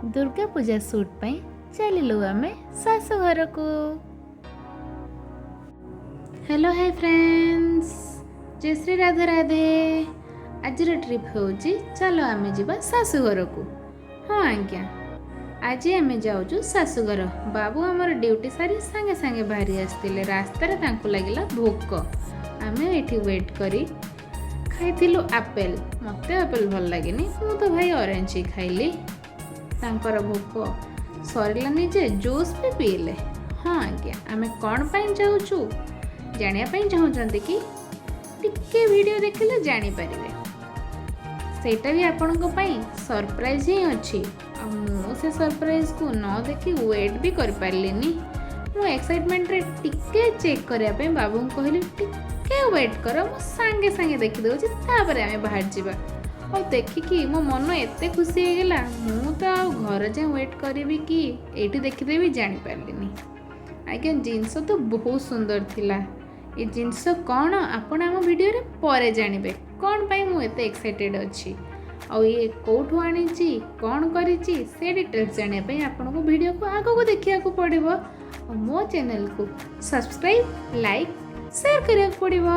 Durga Puja shoot ପାଇଁ ଚାଲିଲୁ ଆମେ ଶାଶୁଘରକୁ। ହ୍ୟାଲୋ, ହାଇ ଫ୍ରେଣ୍ଡସ୍, ଜୟ ଶ୍ରୀ ରାଧେ ରାଧେ। ଆଜିର ଟ୍ରିପ୍ ହେଉଛି, ଚାଲ ଆମେ ଯିବା ଶାଶୁଘରକୁ। ହଁ ଆଜ୍ଞା, ଆଜି ଆମେ ଯାଉଛୁ ଶାଶୁଘର। ବାବୁ ଆମର ଡ୍ୟୁଟି ସାରି ସାଙ୍ଗେ ସାଙ୍ଗେ ବାହାରି ଆସିଥିଲେ। ରାସ୍ତାରେ ତାଙ୍କୁ ଲାଗିଲା ଭୋକ। ଆମେ ଏଇଠି ୱେଟ୍ କରି ଖାଇଥିଲୁ ଆପେଲ୍। ମୋତେ ଆପେଲ୍ ଭଲ ଲାଗେନି, ମୁଁ ତ ଭାଇ ଅରେଞ୍ଜ ହିଁ ଖାଇଲି। ତାଙ୍କର ଭୋକ ସରିଲାନି ଯେ ଜୁସ୍ ବି ପିଇଲେ। ହଁ ଆଜ୍ଞା, ଆମେ କ'ଣ ପାଇଁ ଯାଉଛୁ ଜାଣିବା ପାଇଁ ଚାହୁଁଛନ୍ତି କି? ଟିକେ ଭିଡ଼ିଓ ଦେଖିଲେ ଜାଣିପାରିବେ। ସେଇଟା ବି ଆପଣଙ୍କ ପାଇଁ ସରପ୍ରାଇଜ୍ ହିଁ ଅଛି। ଆଉ ମୁଁ ସେ ସରପ୍ରାଇଜ୍କୁ ନ ଦେଖି ୱେଟ୍ ବି କରିପାରିଲିନି। ମୁଁ ଏକ୍ସାଇଟମେଣ୍ଟରେ ଟିକେ ଚେକ୍ କରିବା ପାଇଁ ବାବୁଙ୍କୁ କହିଲି, ଟିକେ ୱେଟ୍ କର, ମୁଁ ସାଙ୍ଗେ ସାଙ୍ଗେ ଦେଖିଦେଉଛି, ତାପରେ ଆମେ ବାହାରି ଯିବା। ଆଉ ଦେଖିକି ମୋ ମନ ଏତେ ଖୁସି ହେଇଗଲା, ମୁଁ ତ ଆଉ ଘର ଯାଏଁ ୱେଟ୍ କରିବି କି ଏଇଠି ଦେଖିଦେବି ଜାଣିପାରିଲିନି। ଆଜ୍ଞା, ଜିନିଷ ତ ବହୁତ ସୁନ୍ଦର ଥିଲା। ଏ ଜିନିଷ କ'ଣ, ଆପଣ ଆମ ଭିଡ଼ିଓରେ ପରେ ଜାଣିବେ, କ'ଣ ପାଇଁ ମୁଁ ଏତେ ଏକ୍ସାଇଟେଡ଼୍ ଅଛି ଆଉ ଇଏ କେଉଁଠୁ ଆଣିଛି, କ'ଣ କରିଛି, ସେ ଡିଟେଲ୍ସ ଜାଣିବା ପାଇଁ ଆପଣଙ୍କୁ ଭିଡ଼ିଓକୁ ଆଗକୁ ଦେଖିବାକୁ ପଡ଼ିବ ଆଉ ମୋ ଚ୍ୟାନେଲକୁ ସବସ୍କ୍ରାଇବ୍, ଲାଇକ୍, ସେୟାର କରିବାକୁ ପଡ଼ିବ।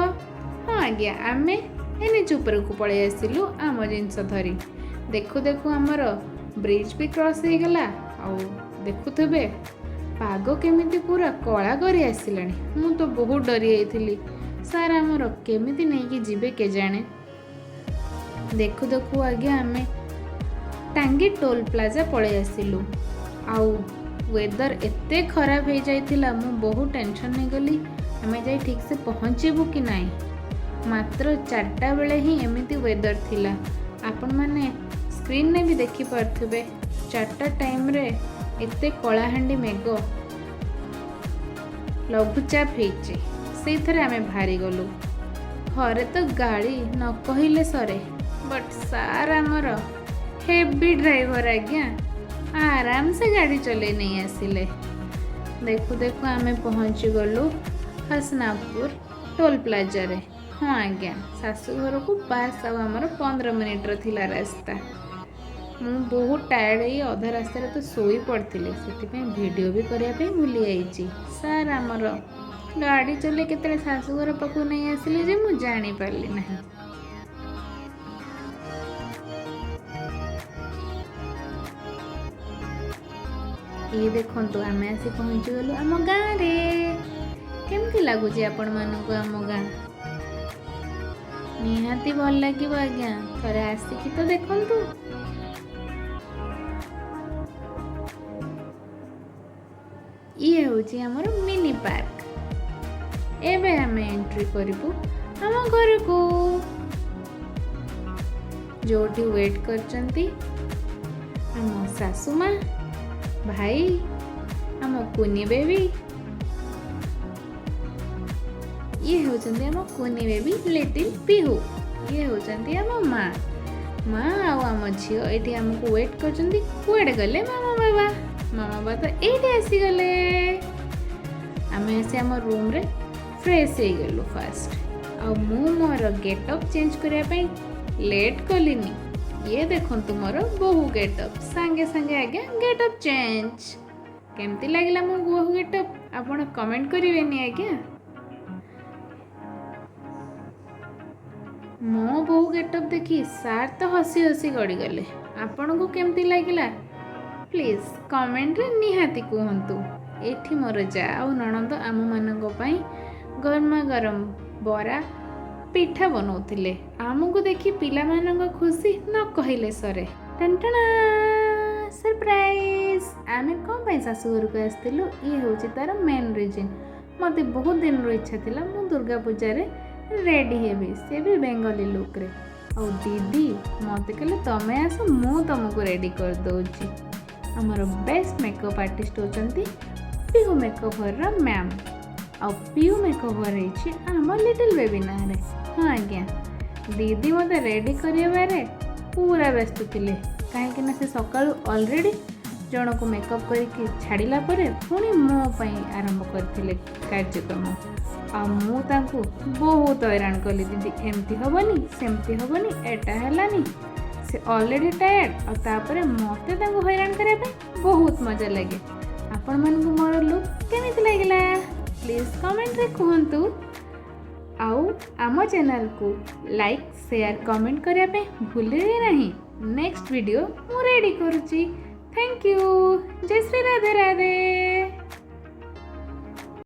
ହଁ ଆଜ୍ଞା, ଆମେ ଏନ୍ଏଚ୍ ଉପରକୁ ପଳେଇ ଆସିଲୁ ଆମ ଜିନିଷ ଧରି। ଦେଖୁ ଦେଖୁ ଆମର ବ୍ରିଜ୍ ବି କ୍ରସ୍ ହେଇଗଲା। ଆଉ ଦେଖୁଥିବେ ପାଗ କେମିତି ପୁରା କଳା କରି ଆସିଲାଣି। ମୁଁ ତ ବହୁତ ଡରି ଯାଇଥିଲି, ସାର୍ ଆମର କେମିତି ନେଇକି ଯିବେ କେଜାଣେ। ଦେଖୁ ଦେଖୁ ଆଜ୍ଞା ଆମେ ଟାଙ୍ଗି ଟୋଲ୍ ପ୍ଲାଜା ପଳେଇ ଆସିଲୁ। ଆଉ ୱେଦର ଏତେ ଖରାପ ହେଇଯାଇଥିଲା, ମୁଁ ବହୁତ ଟେନସନ୍ ହେଇଗଲି, ଆମେ ଯାଇ ଠିକ୍ସେ ପହଞ୍ଚିବୁ କି ନାହିଁ। ମାତ୍ର 4ଟା ବେଳେ ହିଁ ଏମିତି ୱେଦର ଥିଲା। ଆପଣମାନେ ସ୍କ୍ରିନ୍ରେ ବି ଦେଖିପାରୁଥିବେ, 4ଟା ଟାଇମ୍ରେ ଏତେ କଳାହାଣ୍ଡି ମେଘ, ଲଘୁଚାପ ହେଇଛି। ସେଇଥିରେ ଆମେ ବାହାରିଗଲୁ। ଘରେ ତ ଗାଳି ନ କହିଲେ ସରେ, ବଟ୍ ସାର୍ ଆମର ହେଭି ଡ୍ରାଇଭର ଆଜ୍ଞା, ଆରାମସେ ଗାଡ଼ି ଚଲେଇ ନେଇ ଆସିଲେ। ଦେଖୁ ଦେଖୁ ଆମେ ପହଞ୍ଚିଗଲୁ ହସନାପୁର ଟୋଲ୍ ପ୍ଲାଜାରେ। ହଁ ଆଜ୍ଞା, ଶାଶୁଘରକୁ ବାସ୍ ଆଉ ଆମର 15 ମିନିଟ୍ର ଥିଲା ରାସ୍ତା। ମୁଁ ବହୁତ ଟାୟାର୍ଡ଼ ହେଇ ଅଧା ରାସ୍ତାରେ ତ ଶୋଇ ପଡ଼ିଥିଲି, ସେଥିପାଇଁ ଭିଡ଼ିଓ ବି କରିବା ପାଇଁ ଭୁଲି ଯାଇଛି। ସାର୍ ଆମର ଗାଡ଼ି ଚଲେଇ କେତେବେଳେ ଶାଶୁଘର ପାଖକୁ ନେଇ ଆସିଲେ ଯେ ମୁଁ ଜାଣିପାରିଲି ନାହିଁ। ଇଏ ଦେଖନ୍ତୁ, ଆମେ ଆସି ପହଞ୍ଚିଗଲୁ ଆମ ଗାଁରେ। କେମିତି ଲାଗୁଛି ଆପଣମାନଙ୍କୁ ଆମ ଗାଁ? ନିହାତି ଭଲ ଲାଗିବ ଆଜ୍ଞା, ଥରେ ଆସିକି ତ ଦେଖନ୍ତୁ। ଇଏ ହେଉଛି ଆମର ମିନି ପାର୍କ। ଏବେ ଆମେ ଏଣ୍ଟ୍ରି କରିବୁ ଆମ ଘରକୁ, ଯୋଉଠି ୱେଟ୍ କରିଛନ୍ତି ଆମ ଶାଶୁ ମା, ଭାଇ, ଆମ କୁନି ବେବି। ଇଏ ହେଉଛନ୍ତି ଆମ କୁନି ବେବି ଲିଟିଲ୍ ପିହୁ। ଇଏ ହେଉଛନ୍ତି ଆମ ମା। ମା ଆଉ ଆମ ଝିଅ ଏଇଠି ଆମକୁ ୱେଟ୍ କରୁଛନ୍ତି। କୁଆଡ଼େ ଗଲେ ମାମା ବାବା? ମାମା ବାବା ତ ଏଇଠି ଆସିଗଲେ। ଆମେ ଆସି ଆମ ରୁମ୍ରେ ଫ୍ରେଶ୍ ହେଇଗଲୁ ଫାଷ୍ଟ। ଆଉ ମୁଁ ମୋର ଗେଟଅପ୍ ଚେଞ୍ଜ କରିବା ପାଇଁ ଲେଟ୍ କଲିନି। ଇଏ ଦେଖନ୍ତୁ ମୋର ବୋହୁ ଗେଟଅପ୍। ସାଙ୍ଗେ ସାଙ୍ଗେ ଆଜ୍ଞା ଗେଟଅପ୍ ଚେଞ୍ଜ। କେମିତି ଲାଗିଲା ମୋ ବୋହୁ ଗେଟଅପ୍, ଆପଣ କମେଣ୍ଟ କରିବେନି ଆଜ୍ଞା? ମୋ ବୋହୁ ଗେଟଅପ୍ ଦେଖି ସାର୍ ତ ହସି ହସି ଗଡ଼ିଗଲେ। ଆପଣଙ୍କୁ କେମିତି ଲାଗିଲା, ପ୍ଲିଜ୍ କମେଣ୍ଟରେ ନିହାତି କୁହନ୍ତୁ। ଏଠି ମୋର ଯା ଆଉ ନଣନ୍ଦ ଆମମାନଙ୍କ ପାଇଁ ଗରମା ଗରମ ବରା ପିଠା ବନଉଥିଲେ। ଆମକୁ ଦେଖି ପିଲାମାନଙ୍କ ଖୁସି ନ କହିଲେ ସରେ। ଟଣ୍ଟଣା, ସରପ୍ରାଇଜ୍! ଆମେ କ'ଣ ପାଇଁ ଶାଶୁଘରକୁ ଆସିଥିଲୁ, ଇଏ ହେଉଛି ତା'ର ମେନ୍ ରିଜନ୍। ମୋତେ ବହୁତ ଦିନରୁ ଇଚ୍ଛା ଥିଲା ମୁଁ ଦୁର୍ଗା ପୂଜାରେ ରେଡ଼ି ହେବି, ସେ ବି ବେଙ୍ଗଲୀ ଲୁକ୍ରେ। ଆଉ ଦିଦି ମୋତେ କହିଲେ, ତମେ ଆସ, ମୁଁ ତୁମକୁ ରେଡ଼ି କରିଦେଉଛି। ଆମର ବେଷ୍ଟ ମେକଅପ୍ ଆର୍ଟିଷ୍ଟ ହେଉଛନ୍ତି ପିହୁ ମେକଓଭରର ମ୍ୟାମ୍। ଆଉ ପିହୁ ମେକଓଭର ହେଇଛି ଆମ ଲିଟିଲ୍ ବେବି ନାଁରେ। ହଁ ଆଜ୍ଞା, ଦିଦି ମୋତେ ରେଡ଼ି କରିବାରେ ପୁରା ବ୍ୟସ୍ତ ଥିଲେ, କାହିଁକିନା ସେ ସକାଳୁ ଅଲରେଡ଼ି ଜଣକୁ ମେକଅପ୍ କରିକି ଛାଡ଼ିଲା ପରେ ପୁଣି ମୋ ପାଇଁ ଆରମ୍ଭ କରିଥିଲେ କାର୍ଯ୍ୟକ୍ରମ। ଆଉ ମୁଁ ତାଙ୍କୁ ବହୁତ ହଇରାଣ କଲି, ଦିଦି ଏମିତି ହେବନି, ସେମିତି ହେବନି, ଏଟା ହେଲାନି, ସେ ଅଲରେଡ଼ି ଟାୟାର୍ଡ଼, ଆଉ ତାପରେ ମୋତେ ତାଙ୍କୁ ହଇରାଣ କରିବା ପାଇଁ ବହୁତ ମଜା ଲାଗେ। ଆପଣମାନଙ୍କୁ ମୋର ଲୁକ୍ କେମିତି ଲାଗିଲା, ପ୍ଲିଜ୍ କମେଣ୍ଟରେ କୁହନ୍ତୁ। ଆଉ ଆମ ଚ୍ୟାନେଲକୁ ଲାଇକ୍, ସେୟାର, କମେଣ୍ଟ କରିବା ପାଇଁ ଭୁଲିବେ ନାହିଁ। ନେକ୍ସଟ ଭିଡ଼ିଓ ମୁଁ ରେଡ଼ି କରୁଛି। Thank you. Jay Shri Radhe Radhe.